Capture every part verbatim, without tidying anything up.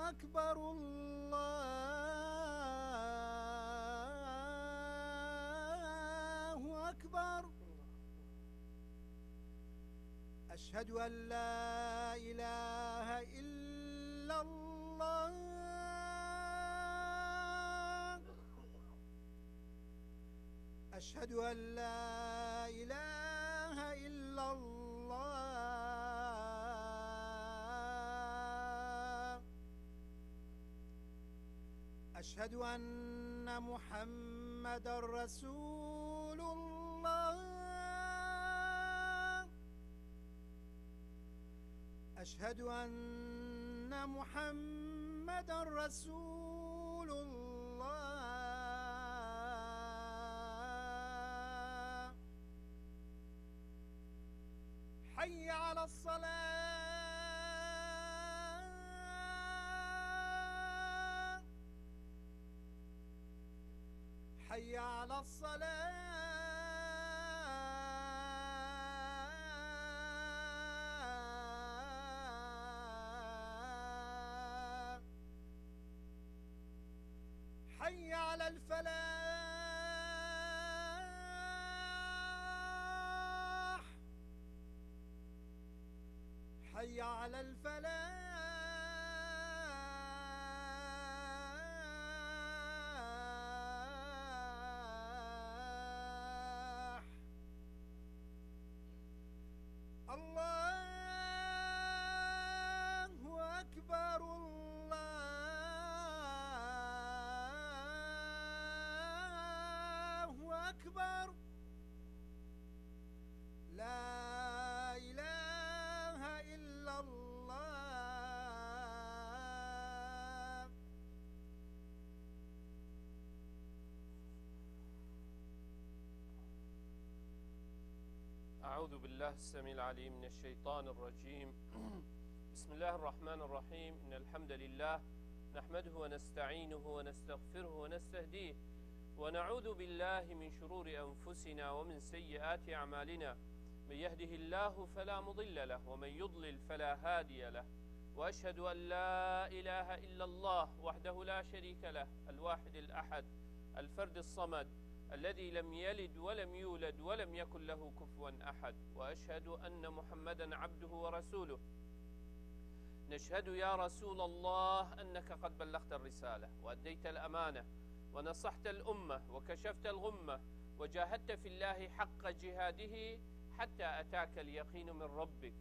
أكبر، الله أكبر. أشهد أن لا إله إلا الله. أشهد أن لا إله إلا الله. أشهد أن محمدا رسول الله. أشهد أن محمدا رسول الله. حي على الصلاة. حي على الصلاة. حي على الفلاح. حي على الفلاح. الله أكبر، الله أكبر. لا إله إلا الله. أعوذ بالله السميع العليم من الشيطان الرجيم. بسم الله الرحمن الرحيم. إن الحمد لله نحمده ونستعينه ونستغفره ونستهديه، ونعوذ بالله من شرور أنفسنا ومن سيئات أعمالنا. من يهده الله فلا مضل له، ومن يضلل فلا هادي له. وأشهد أن لا إله إلا الله وحده لا شريك له، الواحد الأحد، الفرد الصمد، الذي لم يلد ولم يولد ولم يكن له كفوا أحد. وأشهد أن محمدا عبده ورسوله. نشهد يا رسول الله أنك قد بلغت الرسالة وأديت الأمانة ونصحت الأمة وكشفت الغمة وجاهدت في الله حق جهاده حتى أتاك اليقين من ربك،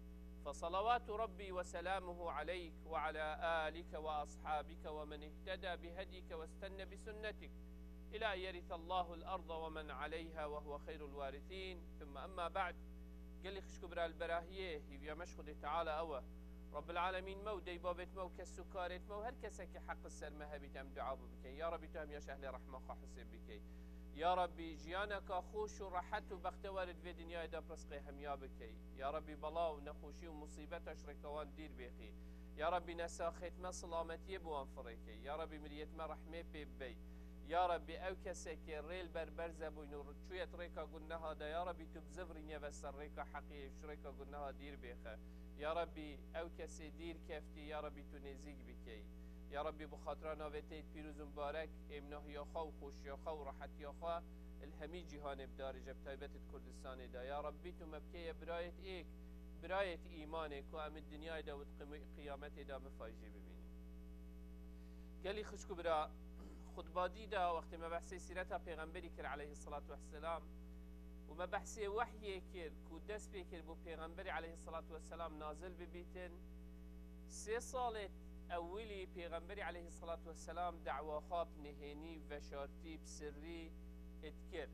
فصلوات ربي وسلامه عليك وعلى آلك وأصحابك ومن اهتدى بهديك واستن بسنتك إلى أن يرث الله الأرض ومن عليها وهو خير الوارثين. ثم أما بعد. Gelî xişk û bira, li berahiyê hîviya me ji Xwedê Teala ew e. Rabbil Alemîn me û dey babêt me û kes û karêt me û her kesekî heq li ser me hebît em dua bû bikin. Ya Rabbî tu hemiya ji ehlê rehma xwe hisêb bikey. Ya Rabbî jiyaneka xweş û rehet û bextewar di vê dinyayê de bi rizqê hemiya bikey. Ya Rabbî bela û nexweşî û musîbeta ji rêka wan dîr bêxî. Ya Rabbî nesaxêt me silametiyê bi wan firêkey. Ya Rabbî miriyêt me rehmê pê bibey. Ya Rabbî ew kesekê rê li ber berze bûyn û çûye di rêka guneha de, ya Rabbî tu bizivirînye ve ser rêka heqiyê, ji rêka guneha dîr bêxe. Ya Rabbî ew kesê dîr keftî, ya Rabbî tu nêzîk bikey. Ya Rabbî bi xatira navê te yê pîroz û mibarek, êmnahiya xwe û xweşiya xwe û rehetiya xwe li hemî cîhanê bidarêje, bi taybet di Kurdistanê de. Ya Rabbî tu me bikeye birayêt êk, birayêt îmanê ku em di dinyayê de û di qim-, qiyametê de mifaj jê bibînin. Gelî xişk û bira, xutba dî de wextê me behsê sîreta Pêxemberî kir aleyhisselatu vesselam û me behsê wehyê kir ku dest pê kir bo Pêxemberî aleyhisselatu vesselam nazil bibîtin, sê salê ewilî Pêxemberî aleyhisselatu vesselam da'wa xwe bi nihênî, veşartî, bi sirrî dikir.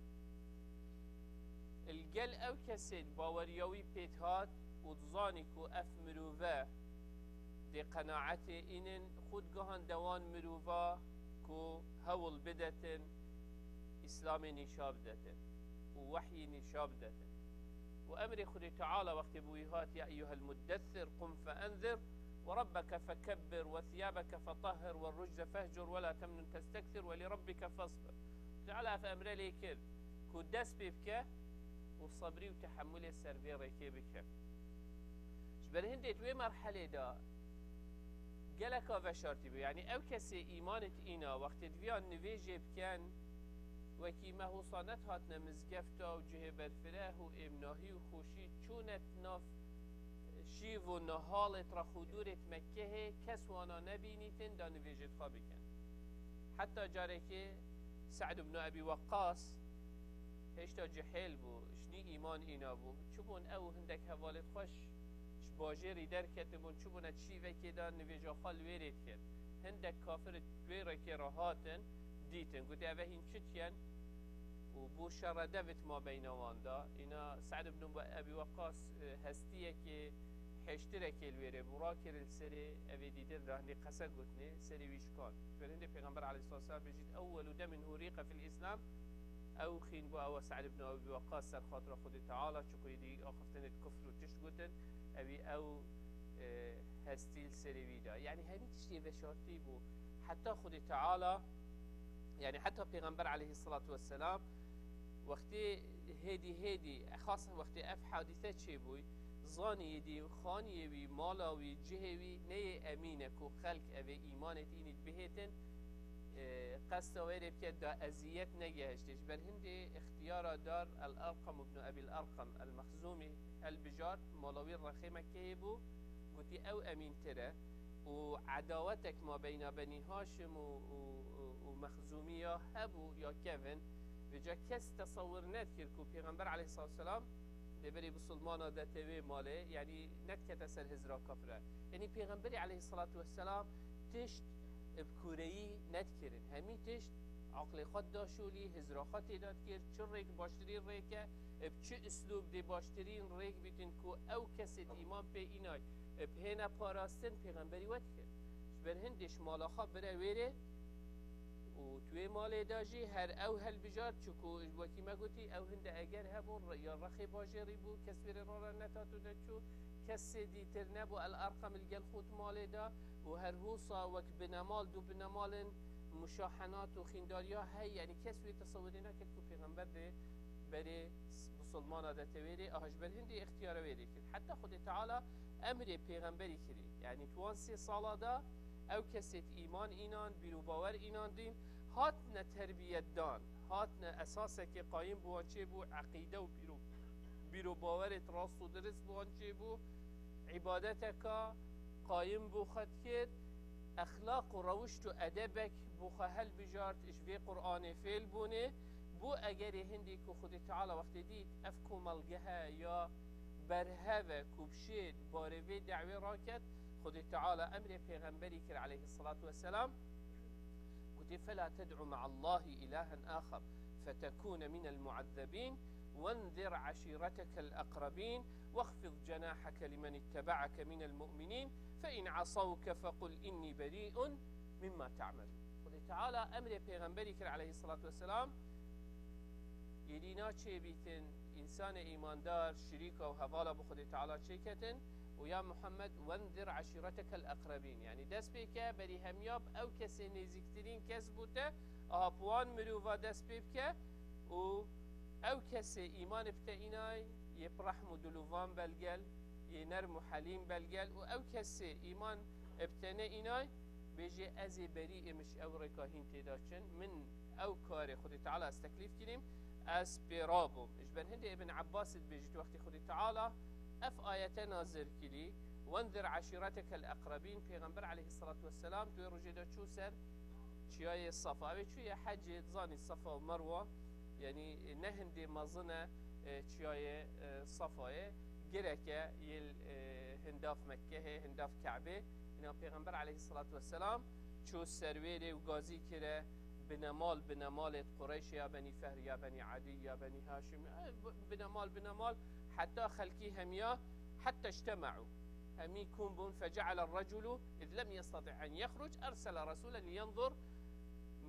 Li gel ew kesê di baweriya wî pê dihat û dizanî ku ev mirove dê qenaetê înin, xwe digihande wan mirova ku hewl bidetin, Îslamê nîşa bidetin û wehyî nîşa bidetin. Û emrê Xwedê Teala wextê bi wî hat, "Ya eyyuhel muddessir, qum fe enzir, ve rabbeke fekebbir, ve thiyabeke fetahhir, ve rucze fehcur, ve la temnun testekthir, ve li rabbike fesbir." Teala ev emre lê kir ku dest pê bike û sebrî û tehemulê ser vê rêkê bike. Ji ber hindê di wê merhelê de Geleka veşartî bû. Yanî ew kesê îmanê tîna wextê diviya nivêjê biken, wekî me hosa nedihatine mizgefta û cihê berfireh û êmnahî û xweşî çûne di nav şîv û nihalê di rex û dûrê di Mekkehê, kes wana nebînîtin da nivêjê di xwe bikin. Heta carekê Se'd ibn Ebî Weqqas hêşta cihêl bû, ji nî îman îna bû. Çibûn ew hindek hevalêt xwe ji, ji bajêrî derketibûn, çibûne di şîvekê de nivêja xwe li wêrê dikir. Hindek kafir di wê rêkê re hatin, dîtin. Gotê, "Eve hîn çi diyen?" Û bû şerre devit mabeyna wan de. Îna Se'd ibn Ebî Weqqas, e, hestiyekê hêştirekê li wêrê bû, rakir li serê evê dîtin re hindê qese gotinê, serê wî şikand. Ji ber hindê Pêxember aleyhissalatu vesselam bêjît, "Ewwelu demin huriqe fil Îslam." Ew xîn bû, ew Se'd ibn Ebî Weqqas ser xatira Xwedê Teala, çiqû êdî axiftinê di kufr û tişt gotin, ewî ew, e, hestî li serê wî da. Yanî hemî tiştê veşartî bû. Heta Xwedê Teala, yanî heta Pêxember aleyhissalatu vesselam, wextê hêdî hêdî, exas wextê ev hadîse çêbûy, zanî êdî xaniyê wî, mala wî, cihê wî neyê emîn e ku xelk evê îmanê tînî bihêtin, e, qesta wê rê bike da eziyet negehiştê. Ji ber hindê ixtiyara dar El-Erqam ibn Ebil Erqam El-Mexzûmî hilbijart, mala wî rexê Mekkeyê bû, gotî, "Ew emîntir e." Û edawetek mabeyna Benî Haşim û, û, û, û Mexzûmiya hebû ya kevin. Vêca kes tesewir nedikir ku Pêxember aleyhissalatu vesselam dê berî bisilmana dete wê malê, yanî nedikete ser hizra kafire. Yanî Pêxemberî aleyhissalatu vesselam tişt bi kûreyî nedikirin. Hemî tişt aqlê xwe dida şolî, hizra xwe têda dikir, çi rêk baştirîn rêk e, bi çi uslûb dê baştirîn rêk bîtin ku ew kesê di îman pê înay, bi hêne parastin Pêxemberî we dikir. Ji ber hindê ji mala xwe bire wêrê û tu wê malê de jî her ew hilbijart, çiku wekî me gotî, ew hinde eger hebûn, re-, ya rexê bajêrî bû, kes wêrê re re netat û neçû, kesê dîtir nebû El Erqam li gel xwe di malê de û her hosa wek binemal, du binemalin muşahenat û xîndariya hey, yanî kes wê tesewirê nekir ku Pêxember dê berê s-, bisilmana de tewêrê, aha ji ber hindê ixtiyara wê dê kir. Heta Xwedê Teala emrê Pêxemberî kirî. Yanî tu wan sê sala de ew kesê di îman înan, bîr û bawer înan dîn, hatine terbiyet dan, hatine esasekê qayim bi wan çêbû, eqîde û bîr û, bîr û bawerê di rast û dirist bi wan çêbû, îbadeteka qayim bû xwe dikir, exlaq û rewişt û edebek bû xwe helbijart, ji vê Qur'anê fêl bûnê, bû egerê hindî ku Xwedê Teala wextê dît ev komelgehe ya berhev e ku bi şêd barê vê dewê raket, Xwedê Teala emrê Pêxemberî kir aleyhissalatu vesselam, gotê, "Fela ted'u ma'allahi ilahen axar, fetekûne minel mu'ezzebîn, wenzir eşîretekel eqrebîn, wexfid cenaheke limen ittebe'eke minel mu'minîn, fe in asawke fequl innî berî'un mimma ta'melûn." Xwedê Teala emrê Pêxemberî kir aleyhissalatu vesselam, Êdî naçê bîtin, însanê îmandar, şirîka û hevala bi Xwedê Teala çêketin û ya Muhammed, "Wenzir eşîretekel eqrebîn." Yanî dest pê ke, berî hemiya bi ew kesê nêzîktirîn kes bû te, aha bi wan mirova dest pê bike û ew kesê îmanê bi te înay, yê bi rehm û dilovan belgel, yê nerm û helîm belgel û ew kesê îman bi te ne înay, bêjê, "Ez ê berî im ji ew rêka hîn têda çin, min ew karê Xwedê Teala ez teklîf kirîm, ez pê rabûm." Ji ber hindê Ibn Abbas dibêjî, tu wextê Xwedê Teala ev ayete nazil kirî, "Wenzir eşîretekel eqrebîn", Pêxember aleyhissalatu vesselam tu wê rojê de çû ser çiyayê Safa. Ew ê çûye hecê, dizanî Safa û Merwa, yanî ne hindê mezin e, e, çiyayê, e, Safayê, gireke yê, e, hindav Mekkehê, hindav Ke'bê. Îna Pêxember aleyhissalatu vesselam çû ser wê rê û gazî kire, binemal, binemalê Qureyşê, ya Benî Fehr, ya Benî Edî, ya Benî Haşim, e, b-, binemal, binemal, heta xelkî hemiya, hetta icteme'û. Hemî kom bûn, fece'ele reculu, iz lem yestati' en yexruc, ersele resulen liyenzur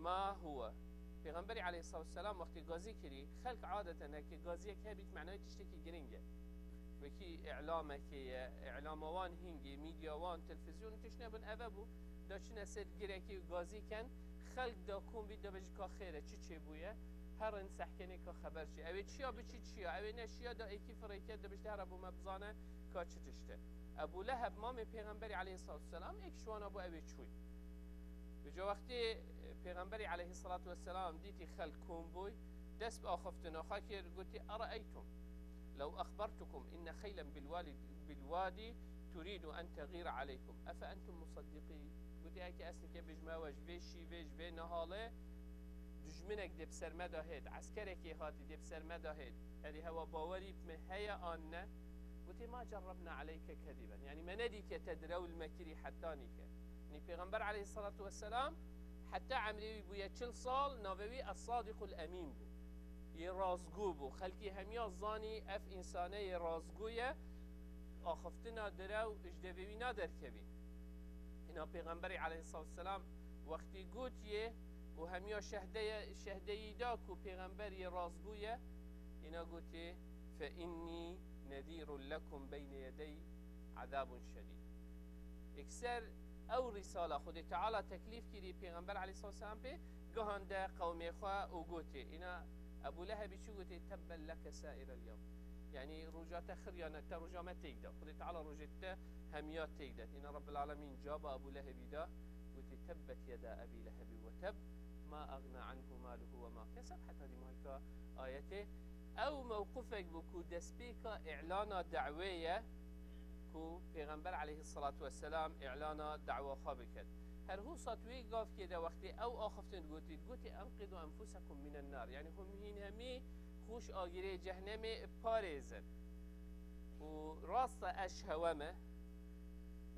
ma huwe. Pêxemberî aleyhissalatu vesselam wextê gazî kirî, xelk adeten heke gaziyek hebît, menayê tiştekî giring e. Wekî îlamekê ye, îlama wan hingê, mîdya wan, televîzyon û tişt nebin, eve bû. Da çine ser girekê û gazî ken, xelk da kom bît, da bêjî ka xêr e, çi çêbûye? Herin sehkenê ka xeber çi? Ew ê çiya biçî çiya? Ew ê neşiya da êkî firêke, da bêjî here bo me bizane ka çi tişt e. Ebû Leheb mamê Pêxemberî aleyhissalatu vesselam êk ji wana bû, ew ê çûy. Vêca wextê, e, Pêxemberî aleyhissalatu vesselam dîtî xelk kom bûy, dest bi axiftina xwe kir, gotî, "Ereeytum lew exbertukum inne xeylen bil wali-, bil wadi turidu en teğîre aleykum, efe entum musaddiqî?" Gotî, "Eke ez nike bijme we ji vê şîvê, ji vê nihalê, dijminek dê bi ser me de hêt, eskerekê hatî dê bi ser me de hêt, erê hewa bawerî bi me heye an ne?" Gotî, "Ma cerrebna aleyke kediben." Yanî me nedîtiye te direw li me kirî heta nîke. Yanî Pêxember aleyhissalatu vesselam heta emrê wî bûye çil sal, navê wî Es-Sadiqul Emîn bû. Yê rastgû bû. Xelkî hemiya zanî ev însane yê rastgû ye. Axiftina direw ji devê wî naderkevî. Hîna Pêxemberî aleyhissalatu vesselam wextî gotiye û hemiya şehdeye-, şehdeyî da ku Pêxember yê rastgû ye, hîna gotiye, "Fe innî nezîrun lekum beyne yedey azabun şedîd." Ekser ew risala Xwedê Teala teklîf kirî Pêxember aleyhissalatu vesselam pê gihande qewmê xwe û gotê, îna Ebû Lehebî çi gotê, "Tebben leke sairel yewm." Yanî roja te xiriyane, te roja me têk de. Xwedê Teala rojê te hemiya têk de. Îna Rabbil Alemîn caba Ebû Lehebî de gotê, "Tebbet yeda Ebî Lehebî ve teb, ma agna anhu maluhu ve ma keseb." Heta dîmahika ayetê. Ew mewqifek bû ku destpêka îlana dawê ye, ku Pêxember aleyhissalatu vesselam îlana dawa xwe biket. Her husa tu wê gavkê de wextê ew axiftin gotî, gotî, "Enqidu enfusekum minen nar." Yanî hûn hîn hemî xwe ji agirê cehnemê parêzin. Û rast e ez ji hewe me.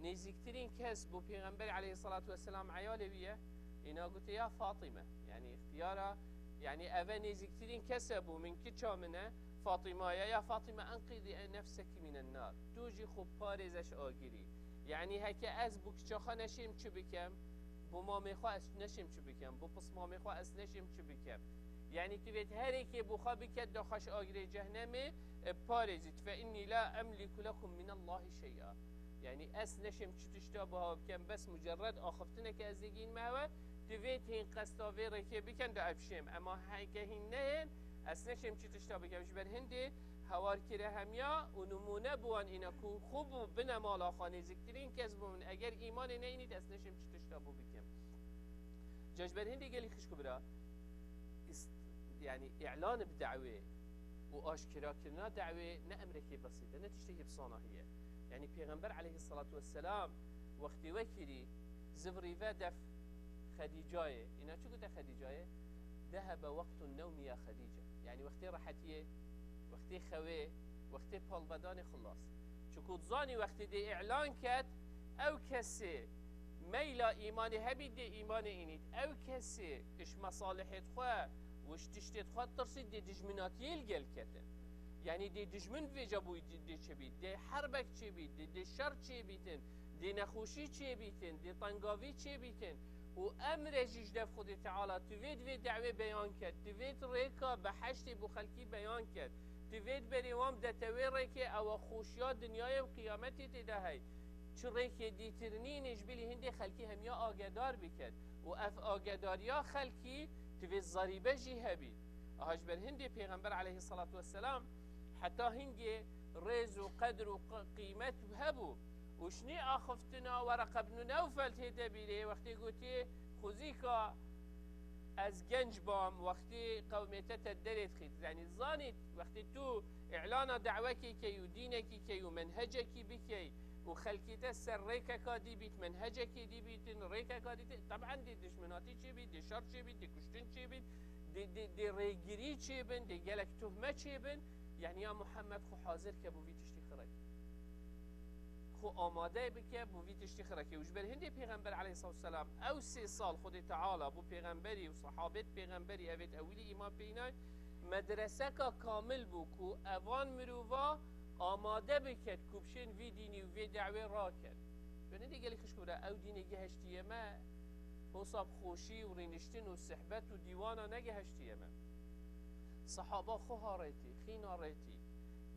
Nêzîktirîn kes bo Pêxember aleyhissalatu vesselam eyalê wî ye. Îna gotê, "Ya Fatîme." Yanî îxtiyara, yanî eve nêzîktirîn kes e bo min, kiça min e. Fatîma ye, "Ya Fatîme, enqidî nefseki minen nar." Tu jî xwe parêze ji agirî. Yanî heke ez bo kiça xwe neşêm çi bikem, bo mamê xwe ez neşêm çi bikem, bo pismamê xwe ez neşêm çi bikem. Yanî tu vêt herêkê bo xwe biket da xwe ji agirê cehnemê, e, parêzît. "Fe innî la emliku lekum minallahi şey'a." Yanî ez neşêm çi tişta biha bikem, bes mucerred axiftineke ez ê gînme hewe, tu vêt hîn qesta vê rêkê biken da epşêm. Ema heke hîn nehên, ez neşêm çi tişta bikem. Ji ber hindê hewar kire hemiya û nimûne bi wan îne ku xwe bû bine mala xwe nêziktirîn kes bû min. Eger îmanê neyînît ez neşêm çi tişta bû bikim. Ca ji ber hindê gelî xişk û bira, ist-, yanî îlan bi dawê û aşkirakirina dawê ne emrekê besît e, ne tiştekî bi sanahî ye. Yanî Pêxember aleyhissalatu vesselam wextê wekirî zivirî ve def Xedîcayê. Îna çi gote Xedîcayê? Dehebe wextun newmi ya Xedîce. Yanî wextê rehetiyê, wextê xewê, wextê palvedanê xilas. Çiku dizanî wextê dê îlan ket, ew kesê meyla îmanê hebî dê îmanê înît. Ew kesê iş mesalihêt xwe û iş tiştêt xwe tirsît dê dijminatiyê li gel ketin. Yanî dê dijmin vêca bûyî dê çêbît, dê herbek çêbît, dê, dê şer çêbîtin, dê nexweşî çêbîtin, dê tengavî çêbîtin. Û emre jî ji dev Xwedê Teala, tu vê divê dawê beyan ket, tu vê rêka beheştê bo xelkî beyan ket, tu vê berê wan bidete wê rêkê ewa xweşiya dinyayê û qiyametê tê de hey. Çi rêkê dîtir nînê ji bilî hindê xelkî hemiya agedar biket. Û ev agedariya xelkî tu vê zarîbe jî hebî. Aha ji ber hindê Pêxember aleyhissalatu vesselam heta hingê rêz û qedr û qi-, qîmet hebû. Û şinî axiftina Wereqe bin Newfel tê te bîrê, wextê gotiye, "Xwezîka ez genc bam, wextê qewmê te te derê dixît." Yanî zanît, wextê tu îlana dawekê key û dînekî key û menhecekî bikey û xelkê te ser rêkeka dî bît, menhecekê dî bîtin, rêkeka dî tê, teben dê dijminatî çêbît, dê şer çêbît, dê kuştin çêbît, dê, dê, dê rêgirî çêbin, dê gelek tuhme çêbin. Yanî ya Muhammed xwe hazir ke bo vî tiştî xirek. Xwe amade bike bo vî tiştî xirekê. Û ji ber hindê Pêxember aleyhissalatu vesselam ew sê sal Xwedê Teala bo Pêxemberî û sahabêt Pêxemberî evêt ewilî îman pê înay, medreseka kamil bû ku evan mirova amade biket ku bişên vî dînî û vê dawê raken. Ji ber hindê gelî xişk û bira ew dînê gihiştiye me, hosa bi xweşî û rîniştin û sihbet û dîwana negihiştiye me. Sehaba xwe ha rêtî, xîna rêtî,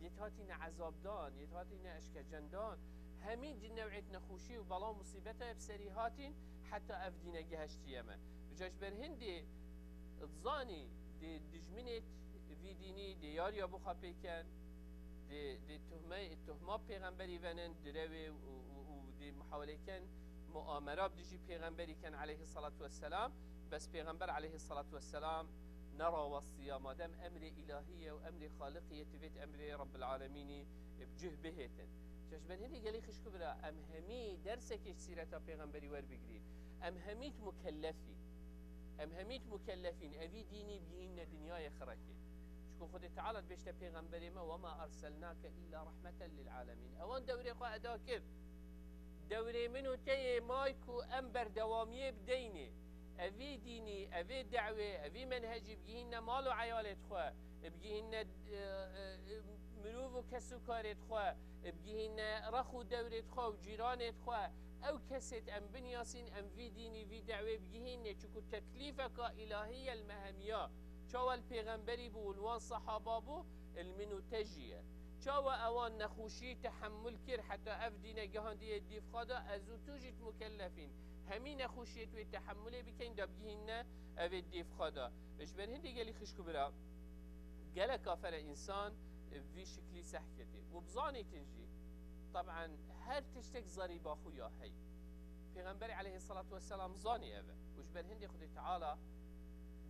yê hatîne ezabdan, yê hatîne eşkecendan, hemî di new'êt nexweşî û bela û musîbeta bi serî hatîn, heta ev dîne gihiştiye me. Vêca ji ber hindê dizanî dê dijminêt vî dînî dê yariya bo xwe pêken, dê, dê tuhme, tuhma pêxemberî venin, direwê û, û, û dê muhawelê ken, muamera bi dijî pêxemberî ken aleyhissalatu vesselam. Bes pêxember aleyhissalatu vesselam nerawestiya, madem emrê îlahî ye û emrê Xaliqî ye, divêt emrê Rabbil Alemînî bi cih bihêtin. Ji ber hindê gelî xişk û bira, em hemî dersekê ji sîreta pêxemberî werbigirîn. Em hemî mukellefîn. Em hemî mukellefîn. Evî dînî bigihînne dinyayê xirekê. Çiku Xwedê Teala dibêjte pêxemberê me, "Wema erselnake illa rahmeten lil alemîn." Ewan dewrê xwe eda kir. Dewrê min û te yê may ku em berdewamiyê bideynê. Evî dînî, evê dewê, evî menhecî bigihînne mal û eyalê xwe, bigihînne, e, e, mirov û kes û karê xwe, bigihînne rex û dewrê xwe û cîranê xwe. Ew kesêt em binyasîn, em vî dînî, vî dewê bigihînê, çiku teklîfeka îlahî ye li me hemiya. Çawa li pêxemberî bû û li wan sehaba bû, li min û te jî ye. Çawa ewan nexweşî tehemul kir, heta ev dîne gihandiye dîv xwe de, ez û tu jî mukellefîn. Hemî nexweşiyê tu yê tehemulê bikeyn, da bigihînne evê dîv xwe de. Ji ber hindê gelî xişk û bira, gelek afere însan vî şiklî sehketê. Û bizanîtin jî, taban her tiştek zerîba xwe ya hey. Pêxemberê aleyhissalatu vesselam zanî ev e. Û ji ber hindê Xwedê Teala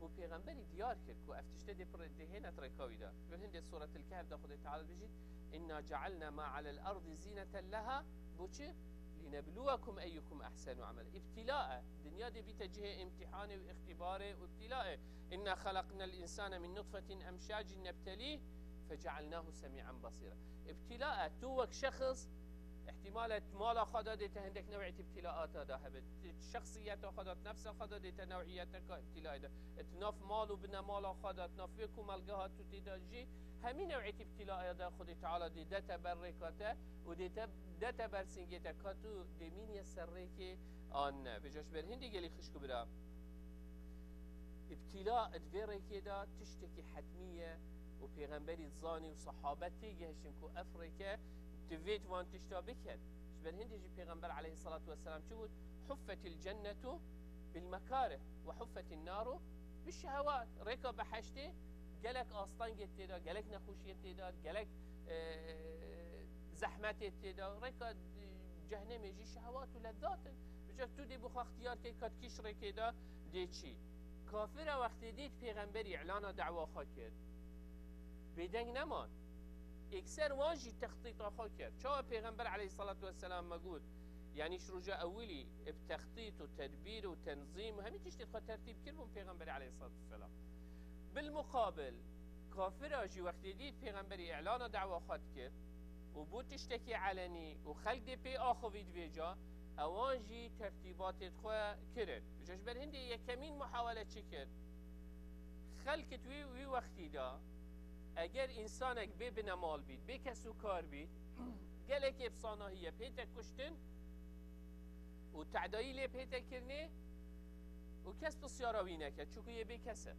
bo pêxemberî diyar kir ku ev tişte dê pir-, dê hêne rêka wî de. Ji ber hindê Suretil Kehf de Xwedê Teala dibêjî, "Inna cealna ma alel ardi zineten leha." Bo çi? "Linebluwekum eyyukum ehsenu amela." Îbtîla e. Dinya dê bîte cihê îmtîhanê û îxtîbarê û îbtîlaê. "Inna xelaqnel insane min nutfetin emşacin nebtelîh fecealnahu semî'en basîra." Îbtîla e. Tu wek şexs, îhtîmal e, di mala xwe de dê te hindek new'î îbtîlaata de hebe. Di şexsiyeta xwe de, di nefsa xwe de dê te new'iyeteka îbtîlayê de. Di nav mal û binemala xwe de, di nav vê komelgeha tu tê de jî hemî new'î îbtîlaya de Xwedê Teala dê dete ber rêka te û dê te dete ber singê te ka tu dê mîniye ser rêkê an ne. Vêca ji ber hindê gelî xişk û bira, îbtîla di vê rêkê de tiştekî hetmî ye û pêxemberî dizanî û sehabe têgihiştin ku ev rêke divêt van tişta bikin. Ji ber hindê jî pêxember aleyhissalatu vesselam çi got? "Huffetil cennetu bil mekarih ve huffetin naru bil şehewat." Rêka behiştê gelek astengê tê de, gelek nexweşiyê tê de, gelek, e, zehmetê tê de. Rêka, e, cehnemê jî şehewat û lezzat in. Vêca tu dê bi xwe ixtiyar key ka di kîş rêkê de dê çî. Kafira wextê dît pêxemberî îlana da'wa xwe kir, bêdeng neman. Êkser wan jî textîta xwe kir. Çawa pêxember aleyhissalatu vesselam me got, yanî ji roja ewilî bi textît û tedbîr û tenzîm û hemî tiştê xwe tertîb kiribûn pêxemberî aleyhissalatu vesselam. Bil muqabil, kafira jî wextê dît pêxemberî îlana da'wa xwe dikir û bû tiştekî elenî û xelk dê pê axivî divêca, ewan jî tertîbatê xwe kirin. Ji ber hindê yekemîn muhawele çi kir? Xelk di wî, wî wextî de eger însanek bê binemal bît, bê kes û kar bît, gelekê bi sanahî ye pê te kuştin û tedayî lê pê te kirinê û kes pisyara wî neke, çunku yê bê kes e.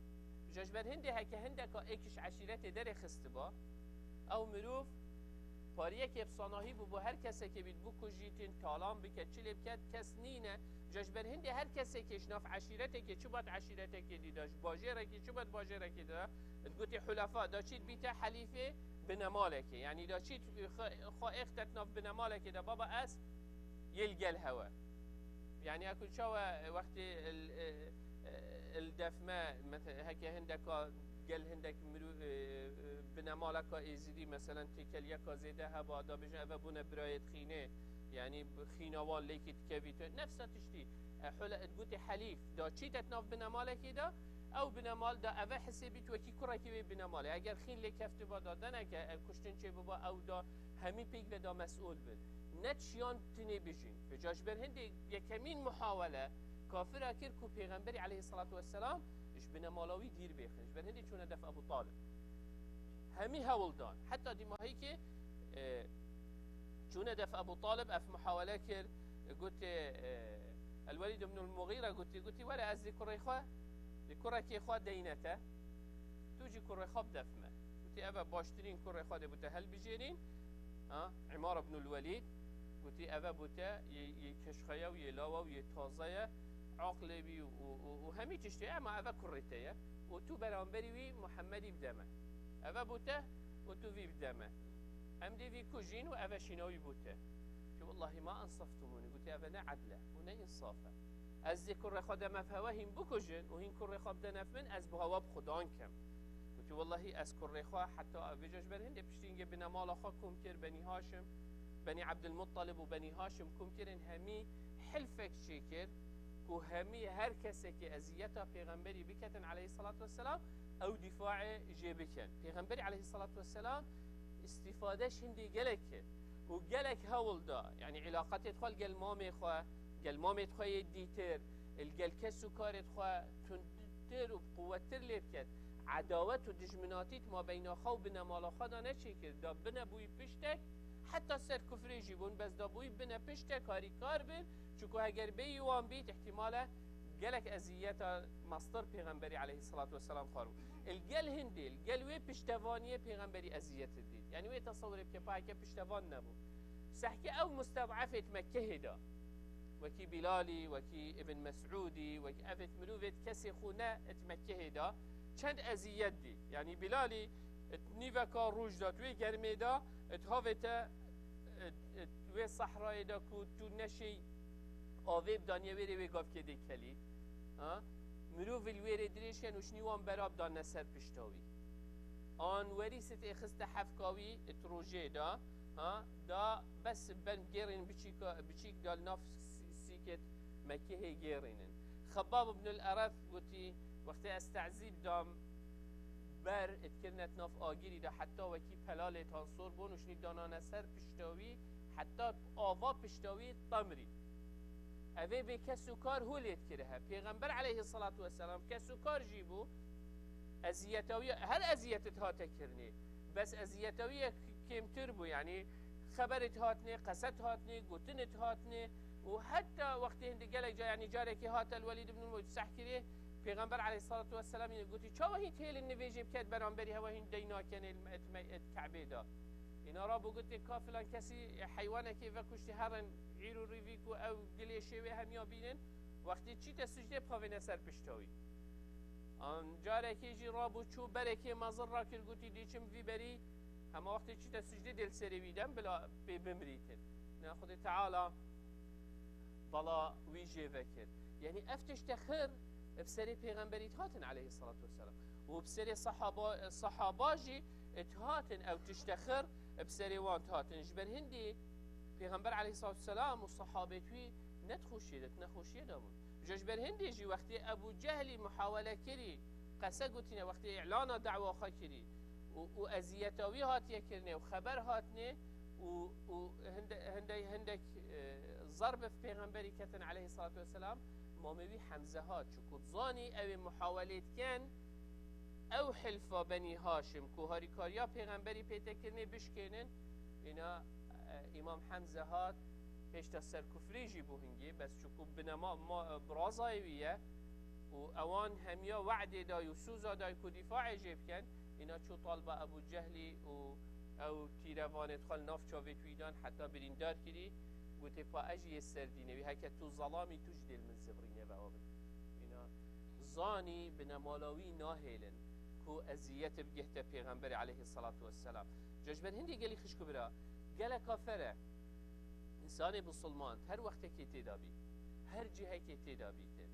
Ji ber hindê heke hindeka êk ji eşîretê derê xistiba, ew mirov pariyekê bi sanahî bû, bo her kesekê bît bikujîtin, talan bike, çi lê bike, kes nîne. Ji ber hindê her kesekê ji nav eşîretekê, çi bat eşîretekê dî de, ji bajêrekê, çi bat bajêrekê de, digotê hulefa, da çît bîte helîfê binemalekê. Yanî da çît xwe, xwe êxte di nav binemalekê de, baba ez yê li gel hewe. Yanî eku çawa wextê il, e, e, il defme, mete-, heke hindeka gel hindek mirû-, e, e, binemaleka êzidî, meselen têkeliyeka zêde heba, da bêjin eve bûne birayê dixînê, yanî xîna wan lêkî dikevî tu. Nefsa tiştî, e, hule, digotê helîf, da çîte di nav binemalekê de, ew binemal da eve hisêbît wekî kurekî wê binemalê. Eger xîn lê keftiba da deneke, e, kuştin çêbiba, ew da hemî pêk ve da mesûl bin. Ne çiyan tinê bijîn. Vêca ji ber hindê yekemîn muhawele kafira kir ku Pêxemberî aleyhissalatu vesselam ji binemala wî dîr bêxin. Ji ber hindê çûne def Ebu Talib. Hemî hewl dan. Heta dîmahîkê, e, çûne def Ebu Talib, ev muhawele kir, gotê, e, El-Welîd ibnul Muxîre gotî, gotî, "Were ez dê kurê xwe, dê kurekê xwe deyne te, tu jî kurê xwe bi def me." Gotî, "Eve baştirîn kurê xwe dê bo te helbijêrîn." Ha, Îmar ibnul Welîd gotî, "Eve bo te yê, yê keşxeye û yê lawe û yê taze ye, aqlê wî û, û, û hemî tiştê ye, ema eve kurê te ye. Û tu beramberî wî Muhemmedî bide me. Eve bo te û tu vî bide me." Em dê vî kujîn û ev e şîna wî bû te. Ki wellahî ma enseftumûnî, gotî ev e ne edl e û ne însaf e. Ez dê kurê xwe deme bi hewe hîn bikujin û hîn kurê xwe bidene bi min, ez bi hewe bi Xudan kem. Gotî wellahî ez kurê xwe heta ev vêca ji ber hindê piştî hingê binemala xwe kom kir, Benî Haşim, Benî Ebdilmuttalib û Benî Haşim kom kirin, hemî hilfek çêkir ku hemî her kesekî eziyeta pêxemberî biketin aleyhisselatu vesselam, ew dîfaê jê bikin. Pêxemberî aleyhisselatu vesselam îstîfade ji hindê gelek kir û gelek hewl da, yanî îlaqetê xwe li gel mamê xwe, gel mamê xwe yê dîtir, li gel kes û karê xwe tundtir û quwettir lê biket. Edawet û dijminatî di mabeyna xwe û binemala xwe de neçêkir, da bine bûyî piştek, heta ser kufrê jî bûn, bes da bûyî bine piştek harîkar bin, çunku heger bêyî wan bît, îhtîmal e gelek eziyeta mestir pêxemberî aleyhisselatu vesselam xwar bû. Li gel hindê, li gel wê piştevaniyê pêxemberî eziyet dît. Yanî wê tesewirê bike, pa heke piştevan nebû. Sehke ew musted'efê di Mekkehê de, wekî Bilalî, wekî Ibn Mes'ûdî, wekî evêt mirovêt kesê xwe ne di Mekkehê de çend eziyet dît. Yanî Bilalî di nîveka roj de, di wê germê de, di havê te, di, di wê sehrayê de ku tu neşêy avê bidaniye wêrê wê gavkê dê kelî. Ha? Mirov li wêrê dirêj ken û şinî wan bera bidane ser pişta wî. An werî sit ê xiste hefka wî di rojê de, ha? Da bes ben gêrên biçîka, biçîk da li nav sî-, sîkêt Mekihê gêrînin. Xebbab ibn el Eref gotî, wextê ez te'zîb dam, ber dikirine di nav agirî de heta wekî pelalê tan sor bûn û şinî danane ser pişta wî, heta ava pişta wî temrî. Evê bê kes û kar hû lê dikirihe. Pêxember aleyhisselatu vesselam kes û kar jî bû. Eziyeta wî, her eziyet dihate kirinê. Bes eziyeta wî yek kêmtir bû. Yanî xeber dihatnê, qese dihatnê, gotin dihatnê û heta wextê hindê gelek ca, yanî carekê hat el Welîd ibn Mucî seh kirê, Pêxember aleyhisselatu vesselam yê gotî, çawa hîn tihêlin nivêjê biket beramberî hewa hîn dey nakenê li me-, me-, Kebê de. Îna rabû gotê, ka filan kesî heywanekê vekuştî herin, îr û rîvî ku ew gilê şêwê hemiya bînin, wextê çîte sucdê bixavêne ser pişta wî. An carekê jî rabû çû berekê mezin rakir, gotî, dê çim vî berî, hema wextê çîte sucdê dê li serê wî dem bila pê bimrîtin. Ne Xwedê Teala bala wî jê vekir. Yanî ev tişte xir bi serê pêxemberî dihatin aleyhisselatu vesselam. Û bi serê sahaba, sahaba jî dihatin ew tişte xir bi serê wan dihatin. Ji ber hindî Pêxember aleyhisselatu vesselam û sahabêt wî ne di xweşiyê de, di nexweşiyê de bûn. Ji ber hindê jî wextê Ebû Cehlî muhawele kirî, qese gotîne, wextê îlana da'wa xwe kirî û, û eziyeta wî hatiye kirinê û xeber hatnê û, û hinde-, hinde-, hindek, e, zerb bi pêxemberî ketin aleyhisselatu vesselam, mamê wî Hemze hat. Çunku dizanî ew ê muhawelê dikin, ew hilfa Benî Haşim ku harîkariya pêxemberî pê te kirinê bişkênin, îna, e, Îmam Hemze hat, pêşta ser kufrî jî bû hingî, bes çunku binema ma, birazayê wî ye û ewan hemiya we'dê day û sûza day ku dîfaê jê bikin, îna çû talba Ebû Cehlî û ew tîrevanê xwe li nav çavê wî dan heta birîndar kirî, gotê, pa ez jî yê ser dînê wî, heke tu zelamî, tu jî dê li min zivrînê ve avin. Îna zanî binemala wî nahêlin ku eziyet bigihte Pêxemberê aleyhisselatu vesselam. Ca ji ber hindê gelî xişk û bira, geleka fere, însanê bisilman her wextekê tê de bî, her cihekê tê de bîtin,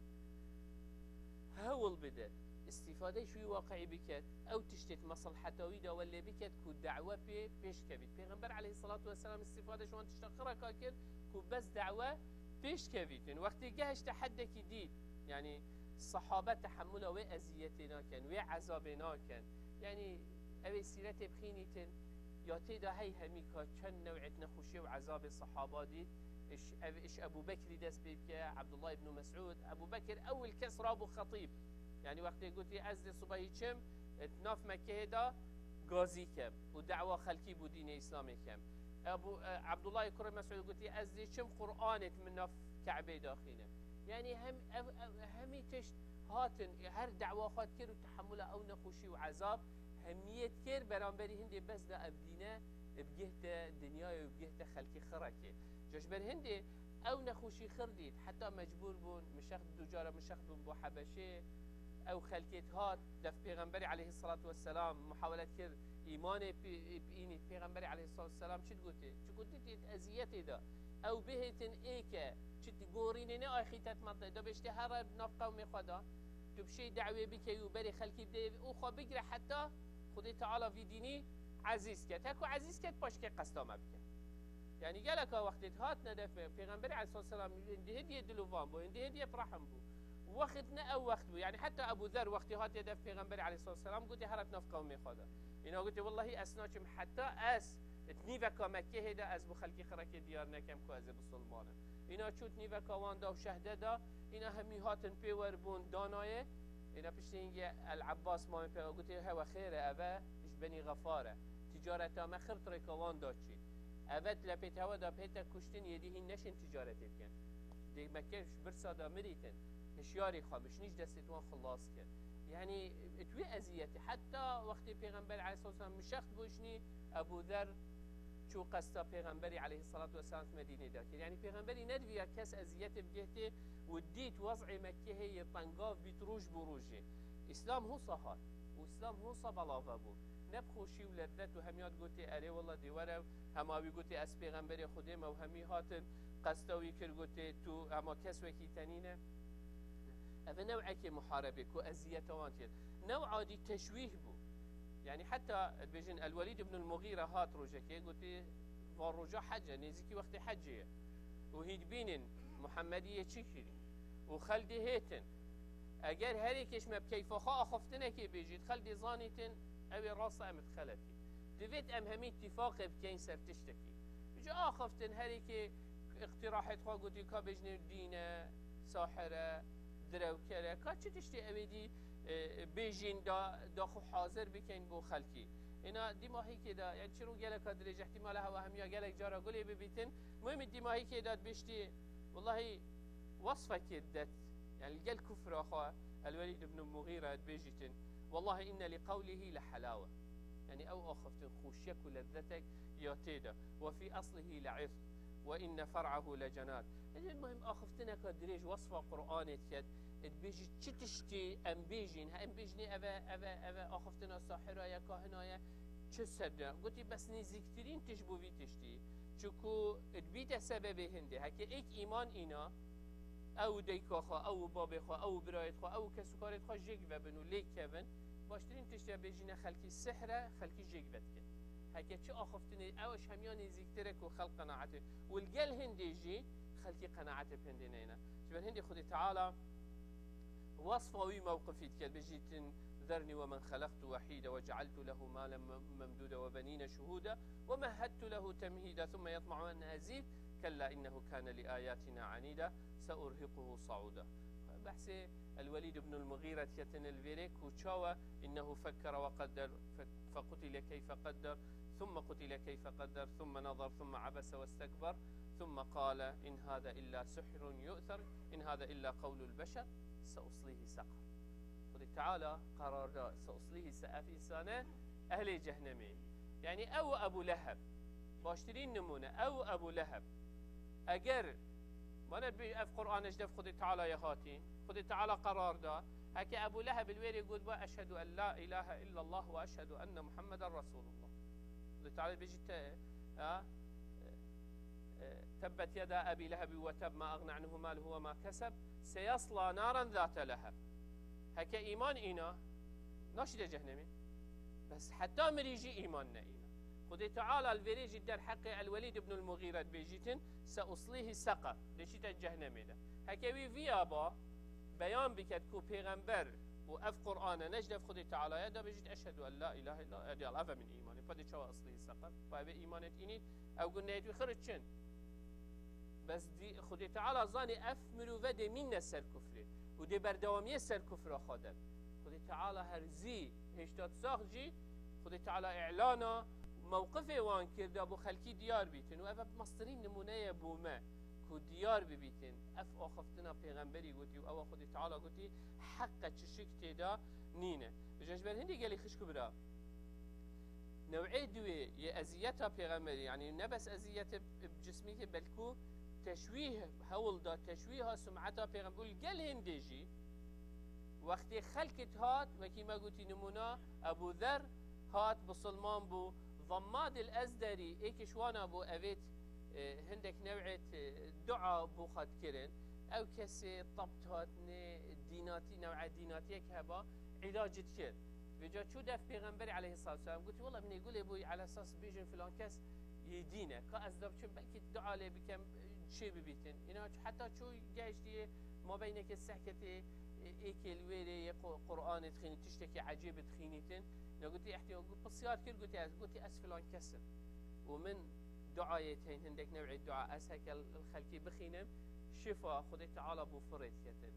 hewl bide, îstîfade ji wî waqiî biket, ew tiştê di mesleheta wî de welê biket ku da'we pê pêş kevît. Pêxember aleyhisselatu vesselam îstîfade ji wan tişta xireka kir ku bes da'we pêş kevîtin. Wextê gehişte heddekî dît, yanî sahabe tehemula wê eziyetê nakin, wê ezabê nakin. Yanî ew ê sîretê bixînîtin, ya tê de hey hemî ka çend new'ê nexweşiyê û ezabê sahaba dît. Iş, ev iş Ebû Bekrî dest pê bike, Ebdullah ibn Mes'ûd. Ebû Bekir ewil kes rabû xetîb. Yanî wextê gotî, ez dê subahî çim, e, di nav Mekkehê de gazî kem û da'wa xelkî bo dînê Îslamê kem. Ebû, e, Ebdullahê kurê Mes'ûd gotî, ez dê çim Qur'anê di min nav Ke'bê daxînim. Yanî hem, ev, ev, hemî tişt hatin, e, her da'wa xwe dikir û tehemula ew nexweşî û ezab hemiyê dikir, beramberî hindê bes de ev dîne bigihte dinyayê û bigihte xelkê xirekê. Ca ji ber hindê ew nexweşî xir dît, heta mecbûr bûn, mişex, du cara mişex bûn bo Hebeşê, ew xelkê dihat def Pêxemberê aleyhissalatu vesselam muhawelet kir, îmanê pê-, pînî Pêxemberê aleyhissalatu vesselam çi digotê? Çi gotê tê eziyetê de? Ew bihêtin êke, çi digorînê ne axîtet mante, da bêştê here nav qewmê xwe de, tu bi şey dawê bikey û berê xelkî bidê û xwe bigire heta Xwedê Teala vî dînî ezîz ket. Her ku ezîz ket, paşkê qesta me bike. Yani geleka wextê hatine def Pêxemberê aleyhissalatu vesselam hindî hêdiyê dilovan bû, hindî hêdiyê bi rehm bû. Wext ne ew wext bû. Yani heta Ebu Zer wextê hatiye def Pêxemberê aleyhissalatu vesselam gotê, "Here nav qewmê xwe de." Îna gotê, "Wellahî ez naçim heta ez di nîveka Mekkehê de ez bo xelkî xirekê diyar nekem ku ez ê bisilman im." Îna çû di nîveka wan da û şehde da, îna hemî hatin pê wer bûn danayê. Îna piştî hingê El Abbas mamê pê gotê, "Hewe xêr e, eve ji Benî Xefar e. Ticareta me xir di rêka wan da çî. Eve di lepê tewe da bihête kuştin, yê dî hîn neşin ticaretê bikin. Dê Mekke ji birsa da mirîtin. Hişyarî xwe, mişnî ji destê wan xilas kir." Yani, tu wê eziyetê. Heta wextê Pêxember aleyhissalatu vesselam mişext bû şinî, Ebu Zer çû qesta Pêxemberî aleyhissalatu vesselam Medînê da kir. Yani, Pêxemberî nediviya kes eziyetê bigêhtê û dît wez'ê Mekkehê yê tengav bît roj bo rojê. Îslam hosa hat û Îslam hosa belave bû. Ne bi xweşî û lezzet û hemiya digotê, "Erê wela dê were", hema wî gotê, "Ez Pêxemberê Xwedê me", û hemî hatin qesta wî kir, gotê, "Tu hema kes wekî te nîne." Ev e new'ekê muharebê ku eziyeta wan kir. New'a dî teşwîh bû. Yani heta dibêjin El-Welîd ibn el-Mughîre hat rojekê, gotê, "Van roja hec e, nêzîkî wextê hecê ye. Û hîn dibînin Muhemmedî yê çi kirî. Û xelk dê hêtin. Eger herêkê ji me bi keyfa xwe axiftinekê bêjît, xelk dê zanîtin, ew ê rast e, em ê bi xeletî. Divêt em hemî îtîfaqê bikeyn ser tiştekî." Ji axiftin herêkê îqtîrahêt xwe gotî, ka bêjinê dîn e, sahir e, direwker e, ka çi tiştê ew ê dî, e, bêjîn da, da xwe hazir bikeyn bo xelkî. Îna dîmahîkê de, yani çîrok geleka dirêj, ihtimale hewa hemiya gelek cara gulê bibîtin. Muhim dîmahîkê de dibêjtî, wellahî wesfekê det, yani gel kufra xwe, El-Welîd ibn Mughîre dibêjîtin, "Wellahî inne li qewlihî le helawe." Yani ew axiftin xweşiyek û lezzetek ya tê de. "Ve fî eslihî le îsm." "Ve inne fer'ahu le cenat." Ecê muhim axiftineka dirêj wesfa Qur'anê diket. Dibêjî çi tiştî em bêjîn? He, em bêjinê eve, eve, eve axiftina sahira ye, kahina ye. Çi ser de? Gotî bes nêzîktirîn tişt bo vî tiştî. Çiku dibîte sebebê hindê. Heke êk îman îna, ew û dayika xwe, ew û babê xwe, ew û birayêt xwe, ew û kesûkarêt xwe jêk vebin û lêk kevin. Baştirîn tişt ya bêjîne xelkî sihr e, xelkî jêk vedikin. Heke çi axiftinê, ew ji hemiya nêzîktir e ku xelk qenaetê. Û li gel hindê jî xelkî qenaetê bi hindê neyne. Ji ber hindê Xwedê Teala wesfa wî mewqifî diket, bêjîtin, "Zerni ve men xelektu wehîde ve cealtu lehu malen mem-, memdûde ve benîne şuhûde ve mehhettu lehu temhîde thumme yetma'u en ezîd, kella innehu kane li ayatina anîde, seurhiquhu saûde." Behsê El-Welîd ibn el-Mughîre diketin li vêrê ku çawa, "Innehu fekkere ve qedder, fe-, fekutile keyfe qedder, thumme kutile keyfe qedder, thumme nazar, thumme abese ve stekber, thumme qale, in hâze illa sihrun yu'ther, in hâze illa qewlul beşer, seuslîhi seqer." Xwedê Teala qerar da, "Seuslîhi se-", ev însane ehlê cehnemê. Yani ew û Ebu Leheb. Baştirîn nimûne, ew û Ebu Leheb. Eger, mane bi ev Qur'an ji dev Xwedê Teala ye hatî, Xwedê Teala qerar da, heke Ebu Leheb li wêrê gotba, "Eşhedü en la ilahe illallah ve eşhedü enne Muhammeden Resulullah." Xwedê Teala bêjî te, ha? E, "Tebbet yeda Ebî Lehebî ve teb, ma egne anhu maluhu ve ma keseb, seyesla naren zate leheb." Heke îman îna, naşîte cehnemê. Bes heta mirî jî îman ne îna. Xwedê Teala li vêrê jî derheqê El-Welîd ibn el-Mughîre dibêjîtin, "Seuslîhi seqer", dêşîte cehnemê de. Heke wî viya ba, beyan biket ku pêxember û ev Qur'an e, ne ji dev Xwedê Teala ye, da bêjît, "Eşhedü en la ilahe illallah", erdî Allah, ev e min îmanê. Padê çawa eslîhi seqer? Pa ev îmanê dînî, ew guneyê wî xir çin. Bes dî-, Xwedê Teala zanî ev mirove dê mînne ser kufrê û dê berdewamiyê ser kufra xwe den. Xwedê Teala her zî hêşta sax jî Xwedê Teala îlana mewqifê wan kir da bo xelkî diyar bîtin û ev mestirîn nimûne ye bo me ku diyar bibîtin. Ev axiftina pêxemberî gotî û ewa Xwedê Teala gotî heq e, çi şik tê de nîne. Ji ber hindê gelî xişk û bira. New'ê duwê yê eziyeta pêxemberî, yani ne bes eziyetê cismî ke belkû teşwîh hewl da, teşwîha sum'eta pêxember û li gel hindê jî Wextê xelkit hat, wekî me gotî nimûna, Ebû Zer hat, bisilman bû. Zemmad el Ezderî, êk ji wana bû, evêt, e, hindek new'êt, e, dua bû xwe dikirin. Ew kesê tebt hatine, dînatî, new'e dînatiyek heba, îlac dikir. Vêca çû def Pêxemberî aleyhissalatu vesselam, gotî, "Wela min ê gulê bûyî, ala esas bêjin filan kes yê dîn e. Ka ez de biçim, belkî dua lê bikem, çê bibîtin." Îna heta çû gehiştiye mabeyneke sehketê, e, êkê li wêrê yê Qu-, Qur'anê dixînî, tiştekî ecêb dixînîtin. Îna gotî, ihtiyar, got, pisyar kir, gotî, ez, gotî, "Ez filan kes im. Û min duayê tên, hindek new'ê dua, ez heke li xelkê bixînim, şifa Xwedê Teala bû firê diketin."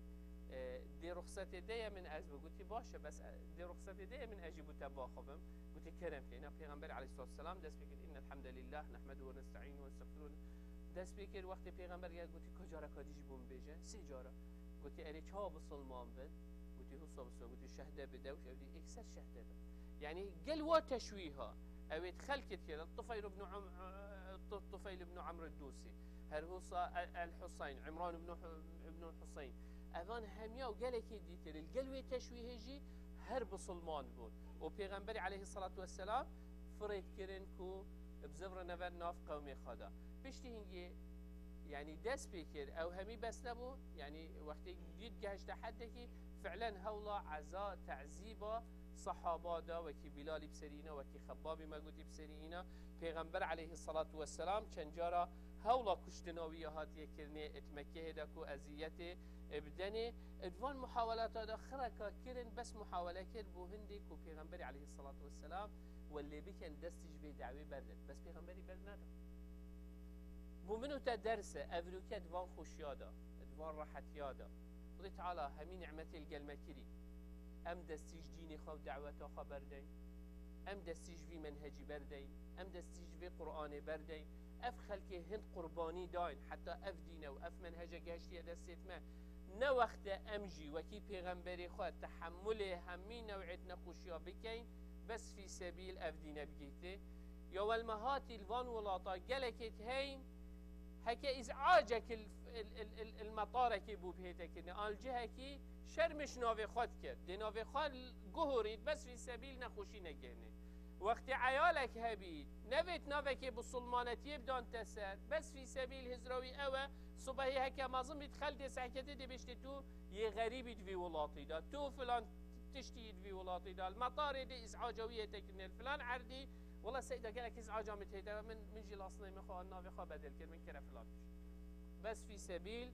E, dê ruxsetê de ye min ez bi, gotî, "Baş e, bes, e, dê ruxsetê de ye min ez jî bo te baxivim." Gotî, "Kerem ke." Îna Pêxember aleyhissalatu vesselam dest pê kir, "Innel hamdelillah, nehmedu ve nesta'inu ve nestexfiru." Dest pê kir, wextê Pêxember gel, gotî, "Ka careka dî jî bo min bêje." Sê cara. Gotî, "Erê, çawa bisilman bin?" Gotî, "Husa bisilman." Gotî, "Şehde bide." Û ew dî êkser şehde bin. Yani gel wa teşwîha. Ew ê xelkê dikir. Tufeyl ibn Am-, Tu-, Tufeyl ibn Amr Dûsî. Her husa El, El Huseyn, Îmran ibn Hu-, ibn Huseyn. Evan hemiya û gelekê dîtir. Li gel wê teşwîhê jî her bisilman bûn. Û Pêxemberî aleyhissalatu vesselam firê dikirin ku bi ziv re neve nav qewmê xwe de. Piştî hingê, yani dest pê kir, ew hemî bes nebû. Yani wextê dît gehişte heddekî, fi'len hewla eza, te'zîba sehaba da, wekî Bîlalî bi serî îna, wekî Xebbabî me gotî bi serî îna. Pêxember aleyhissalatu vesselam çend cara hewla kuştina wî ya hatiye kirinê, it Mekkehê de ku eziyetê bidenê. Di van muhawelata de xireka kirin, bes muhawele kir bo hindê ku Pêxemberî aleyhissalatu vesselam we lê bikin, destî ji vê dawê berdin. Bes Pêxemberî berneda. Bo min û te ders e, evroke di van xweşiya de, di van rehetiya de. Xwedê Teala hemî nimetê li gel me kirî. Em destî ji dînê xwe û daweta xwe berdeyn. Em destî ji vî menhecî berdeyn. Em destî ji vê Qur'anê berdeyn. Ev xelkê hind qurbanî dayn, heta ev dîne û ev menhece gehiştiye destêt me. Ne wext e em jî wekî pêxemberê xwe tehemulê hemî new'êt nexweşiya bikeyn, bes fî sebîl ev dîne bigihîtê. Ya wel me hatî li van welata gelekêt heyn, heke îz'acek il, il, il, il, il metarekê bû bihête kirinê. An li cihekî şermiş navê xwe dikir. Dê navê xwe guhurît, bes fî sebîl nexweşî negihînê. Wextê eyalek hebît, nevêt navekê bisilmanetiyê bidan te ser, bes fî sebîl hizra wî ew e, sibehê heke mezin bît, xelk dê sehketê dê bêjtê tu yê xerîbî di vî welatî de, tu filan tiştî yî di vî welatî de, li metarê dê îz'aca wî yê te kirinê, li filan erdî, wela seyda gelek îz'aca min tê de, min, min jî lasnê min xwe, navê xwe bedel kir, min kire filan tişt. Bes fî sebîl,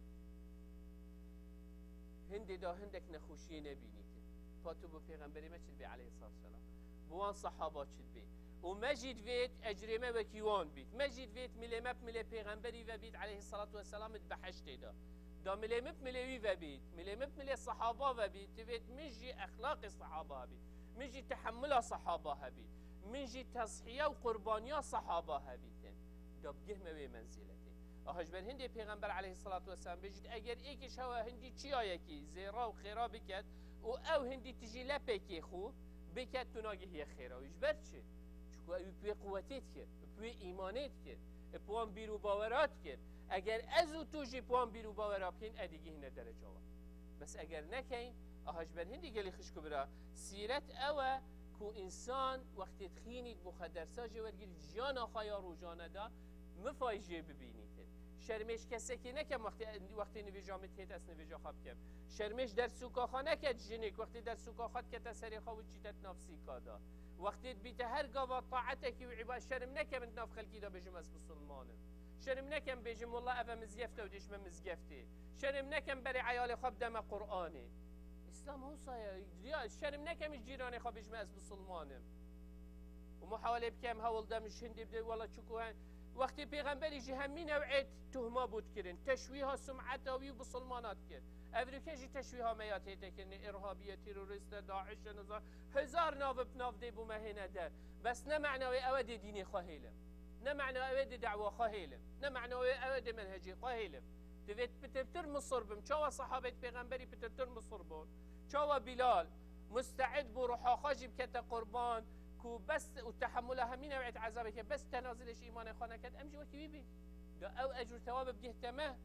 hindê da hindek nexweşiyê nebînîtin. Pa tu bi pêxemberê me çi dibê aleyhissalatu vesselam? Bi wan sehaba çi dibê? Û me jî divêt ecrê me wekî wan bît. Me jî divêt milê me bi milê pêxemberî ve bît aleyhissalatu vesselam di behiştê de. Da milê min bi milê wî ve bît, milê min bi milê sehaba ve bît, divêt min jî exlaqê sehaba hebît. Min jî tehemula sehaba hebît. Min jî tezhiye û qurbaniya sehaba hebîtin. Da bigihme wê menzîletê. Aha ji ber hindê Pêxember aleyhissalatu vesselam bêjît, eger êkî ji hewe hindî çiyayekî zêra û xêra biket û ew hindî tijî lepekê xwe biket, tu nagihî xêra wî. Ji ber çi? Çunku ew bi wê quwetê dikir, bi wê îmanê dikir, bi wan bîr û bawera dikir. Eger ez û tu jî bi wan bîr û bawera bikên, ê digihîne dereca wan. Bes eger nekeyn, aha ji ber hindî gelî xişk û bira, sîret ew e ku însan wextê dixînît bo xwe dersa jê wergirît, jiyana xwe ya rojane de mifay jê bibînîtin. Şermê ji kesekê nekem wextê, wextê nivêja min têt ez nivêja xwe bikem. Şermê ji dersûka xwe neket jinêk wextê dersûka xwe dikete serê xwe û çîte di nav sîka de. Wextê dibîte her gava taetekî û îba-, şerm nekem di nav xelkî de bêjim ez bisilman im. Şerm nekem bêjim wela ev e mizgeft e û dêşime mizgeftê. Şerm nekem berê eyalê xwe bideme Qur'anê. Îslam hosa ye, ya şerm nekem ji cîranê xwe bêjime ez bisilman im. Û muhawele bikem, hewl dem ji hindê bide, wela çuku he-, wextê pêxemberî jî hemî new'ê tuhma bû dikirin. Teşwîha sum'eta wî û bisilmana dikir. Evroke jî teşwîha me ya tête kirinê, irhabî ye, terorîst e, DAIŞ e, niza-, hezar nav bi nav dê bo me hêne der. Bes ne mena wê ew e dê dînê xwe hêlim. Ne mena ew e dê da'wa xwe hêlim. Ne mena wê ew e dê menhecê xwe hêlim. Divêt pitirtir misir bim. Çawa sehabêt pêxemberî pitirtir misir bûn? Çawa Bilal muste'id bû ruha xwe jî bikete qurban, ku bes û tehemula hemî new'êt ezabeke, bes tenazilê ji îmanê xwe neket, em jî wekî wî bîn. Da ew ecr û tewab bigihte me,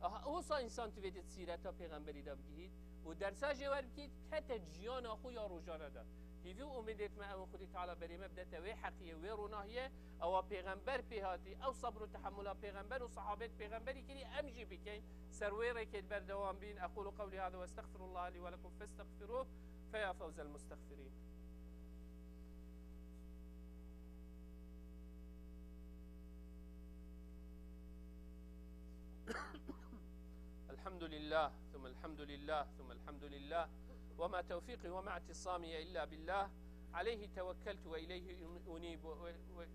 Aha, wisa însan divê di sîreta pêxemberî de bigihît û dersa jê werbigihît, kete jiyana xwe ya rojane de. Hîvî û umêdê me ew in Xwedê Teala berê me bidete wê heqiyê, wê ronahiyê, ewa pêxember pê hatî, ew sebr û tehemula pêxember û sahabet pêxemberî kirî, em jî bikeyn. Ser wê rêkê berdewam bîn. أقول قولي هذا وأستغفر الله لي ولكم فاستغفروه فيا فوز المستغفرين. الحمد لله، ثم الحمد لله، ثم الحمد لله، وما توفيقي وما اعتصامي إلا بالله، عليه توكلت وإليه أنيب و-، و-،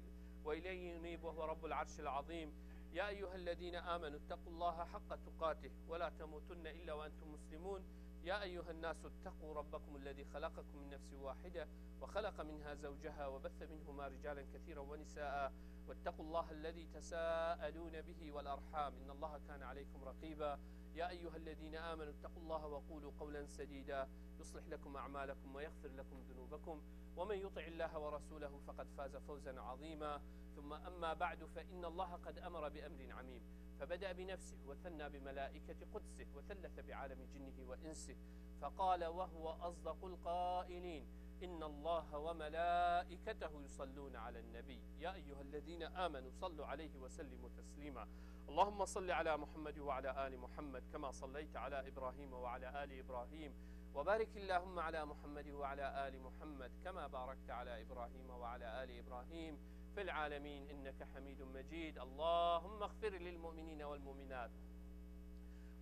وإليه أنيب، وهو رب العرش العظيم. يا أيها الذين آمنوا اتقوا الله حق تقاته ولا تموتن إلا وأنتم مسلمون. يا أيها الناس اتقوا ربكم الذي خلقكم من نفس واحدة وخلق منها زوجها وبث منهما رجالا كثيرا ونساء واتقوا الله الذي تساءلون به والأرحام إن الله كان عليكم رقيبا. يا أيها الذين آمنوا اتقوا الله وقولوا قولا سديدا يصلح لكم أعمالكم ويغفر لكم ذنوبكم ومن يطع الله ورسوله فقد فاز فوزا عظيما. ثم أما بعد، فإن الله قد أمر بأمر عميم، فبدأ بنفسه وثنى بملائكة قدسه وثلث بعالم جنه وإنسه، فقال وهو أصدق القائلين: إن الله وملائكته يصلون على النبي، يا أيها الذين آمنوا صلوا عليه وسلموا تسليما. اللهم صل على محمد وعلى آل محمد كما صليت على إبراهيم وعلى آل إبراهيم، وبارك اللهم على محمد وعلى آل محمد كما باركت على إبراهيم وعلى آل إبراهيم في العالمين إنك حميد مجيد. اللهم اغفر للمؤمنين والمؤمنات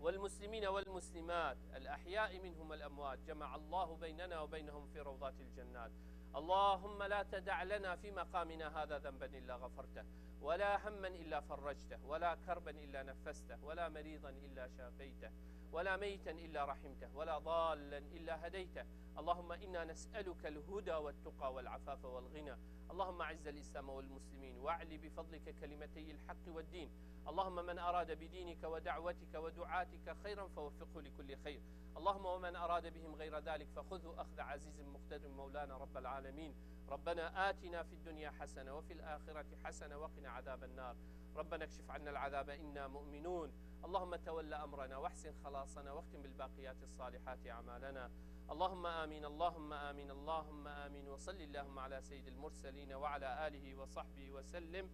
والمسلمين والمسلمات الأحياء منهم والأموات. جمع الله بيننا وبينهم في روضات الجنات. اللهم لا تدع لنا في مقامنا هذا ذنبا إلا غفرته، ولا هما إلا فرجته، ولا كربا إلا نفسته، ولا مريضا إلا شافيته، ولا ميتا إلا رحمته، ولا ضالا إلا هديته. اللهم إنا نسألك الهدى والتقى والعفاف والغنى. اللهم أعز الإسلام والمسلمين، وأعل بفضلك كلمتي الحق والدين. اللهم من أراد بدينك ودعوتك ودعاتك خيرا فوفقه لكل خير. اللهم ومن أراد بهم غير ذلك فخذه أخذ عزيز مقتدر مولانا رب العالمين. ربنا آتنا في الدنيا حسنة وفي الآخرة حسنة وقنا عذاب النار. ربنا اكشف عنا العذاب إنا مؤمنون. اللهم تول أمرنا واحسن خلاصنا واختم بالباقيات الصالحات أعمالنا. اللهم آمين، اللهم آمين، اللهم آمين. وصل اللهم على سيد المرسلين وعلى آله وصحبه وسلم.